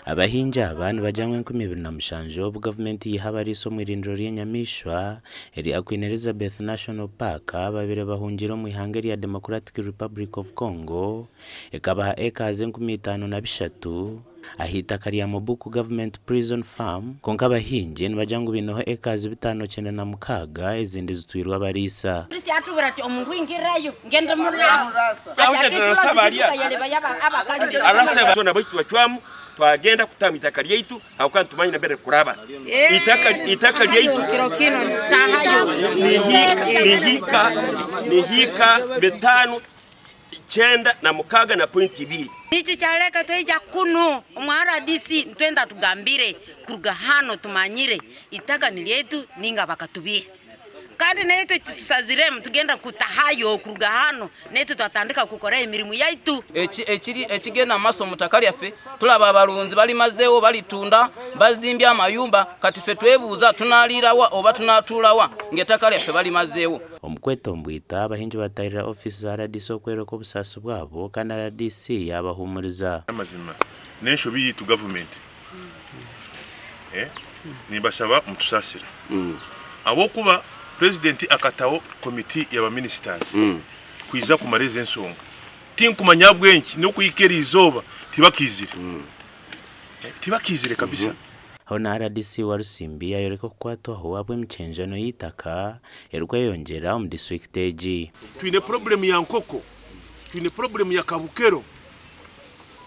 Abahingi aba nibagira ngu 2007 obu gavumenti yaiha abariisa omu irindiro ry'enyamaishwa erya Queen Elizabeth National Park babaire bahungiire omu ihanga erya Democratic Republic of Congo ekabaha ekazi 5300 ah'eitaka rya Mobuku Government Prison Farm kwonka abahingi nibagira ngu baineho ekazi 596 ezindi zitwirwe abariisa. Kristo yatubwira ati omuntu ingirirayo ngende murasa ati akaitura Twena baitu twacwamu twagenda kutaha omu itaka lyaitu ahabw'okuba nitumanya nambere ririkuraba. Itaka lyaitu ni hiika bitaano 96.2. Niki kyareka twaija kunu omu rdc nitwenda atugambire kuruga hanu tumanyire itaka niryaitu ninga bakatubiha kandi naitwe titushaziremu nitugenda kutahayo kuruga hanu naitwe twatandika kukora emirimu yaitu. Eki ekiri ekigenda mu maso mu taka lyaffe tulaba abalunzi balimazeewo balitunda bazimbye amayumba kati ffe twebuuza tunaliirawa oba tunatuulawa ng'ettaka lyaffe balimazeewo. Omu kwetombwita, abahingi baatahirira ofiisi za rdc okworeka obusaasi bwabo kandi rdc yaabahuumuriza. Amazima n'enshobi yaitu gavumenti nimbashaba mutusaasire ahabw'okuba purezidenti akataho komiti ya baminisitazi kwija kumara ezi enshonga tinkumanya ahabw'enki n'okuhika eri izooba tibakiizire tibakiizire kabisa. Hoona rdc Walusimbi yaayoreka okukwatwaho ahabw'emikyenjano y'eitaka erikweyongyera omu disiturikiti egi. Twine purobulemu ya Nkoko, twine purobulemu ya Kabukero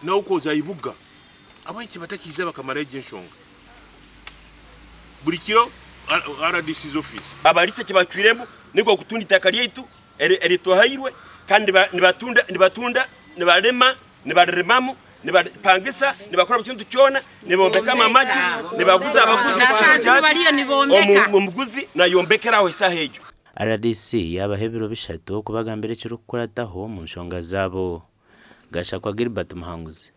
n'okwoza Ibuga. Ahabw'enki batakiija bakamara egyo enshonga? Buri kiro RDC's office. Abarisa eki bacwiremu nikwo kutunda eitaka ryaitu erituhairwe kandi nibatunda nibatunda nibarima nibaririmamu nibaripangisa nibakora buri kintu kyona nibombekamu amaju nibaguza abaguzi omuguzi nayombekera aho esaaha egyo. Rdc yaabaha ebiro bishatu kubagambira ekirikukurataho omu nshonga zaabo. Gashakwa Gilbert Muhanguzi.